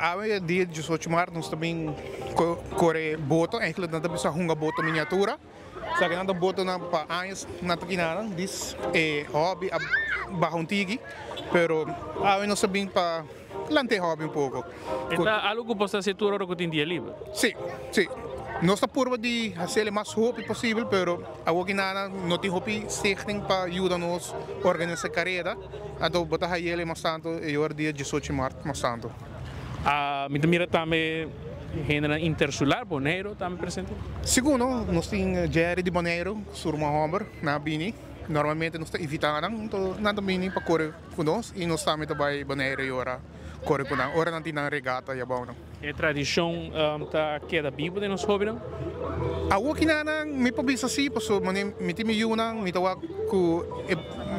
Awe dia 18 maart nos ta bin core boto, eigenlijk nan ta bisa hunga boto miniatura. Esaki nan ta botonan pa añas nan ta kina nan, dis e hobby a baha un tiki, pero awe nos ta bin pa lanta e hobby un poco. E ta algo cu bo ta haci tur ora cu tin dia liber? Si, si. Nos ta purba di haciel e mas hopi posibel, pero awor ki nana no tin hopi stichting pa yuda nos organisa e careda, anto bo ta hayel e mas tanto e ora dia 18 maart mas tanto. Mi ta mira tambe hendenan intersular Boneiru tambe presente. Sigur no, nos tin Jerry di Boneiru, su ruman homber, nan a bini. Normalmente nos ta invita nan, anto nan ta bini pa core cu nos y nos tambe ta bay Boneiru e ora core cu nan, ora nan tin nan regata y abao nan. E tradicion ta keda bibo den nos hobennan? Awor ki nan mi por bisa si, pasobra mi tin mi yunan, mi ta wak cu e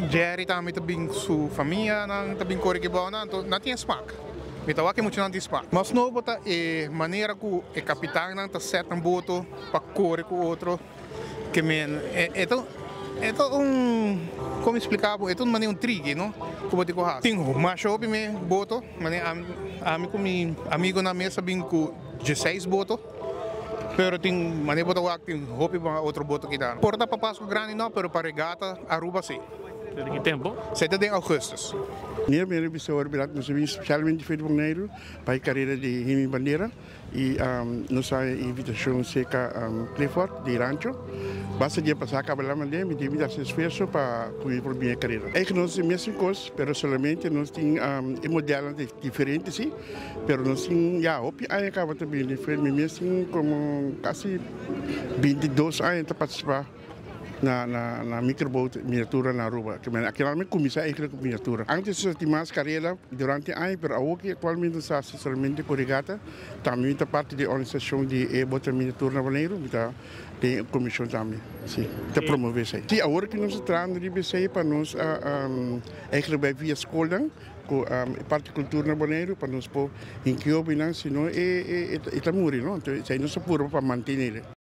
Jerry tambe ta bin cu su famia, nan ta bin core ki bao nan, anto nan tin e smak. Mi ta wak e muchanan tin smak. Mas nobo ta e manera cu e capitannan ta set nan boto pa core cu otro. Ke men e ta e ta un como explica bo e ta un manera un triki no ku bo tin ku hasi. Tin masha hopi me boto manera ami ami ku mi amigonan mes a bin ku dieseis boto pero tin manera bo ta wak tin hopi otro boto kita. Por ta pa Pasco Grandi no pero pa regata Aruba si. Den ki tempo? Esei ta den augustus. Mira mi revista ora bira nos a bin spesialmente for di Boneiru pa e karera di Himi Bandera. Y nos a invitacion cerca Clifford di Rancho. Basta dia pasa caba la mand'é, mi tin mi ta haci esfuerzo pa cu mi por bin e carera. Eigenlijk nos tin mesun cos, pero solamente nos tin e modelnan ta diferente si, pero nos tin ya hopi aña caba ta bini. Mi mes tin como casi 22 aña ta participa. Na na na microboot miniatura na Aruba. Ke men akinan mi kuminsá eigenlijk ku miniatura. Antes nos a tin mas karera durante aña pero awor ki aktualmente nos ta hasi solamente ku regata. Tambe mi ta parti di e organisashon di e bota miniatura na Boneiru. Mi ta den e komishon tambe. Si, mi ta promove esei. Si, awor ki nos ta trahando riba esei pa nos eigenlijk bai via skolnan ku e parti kultura na Boneiru pa nos por hinki hopi nan, si no e ta muri no. Entonces esei nos ta purba pa mantenel.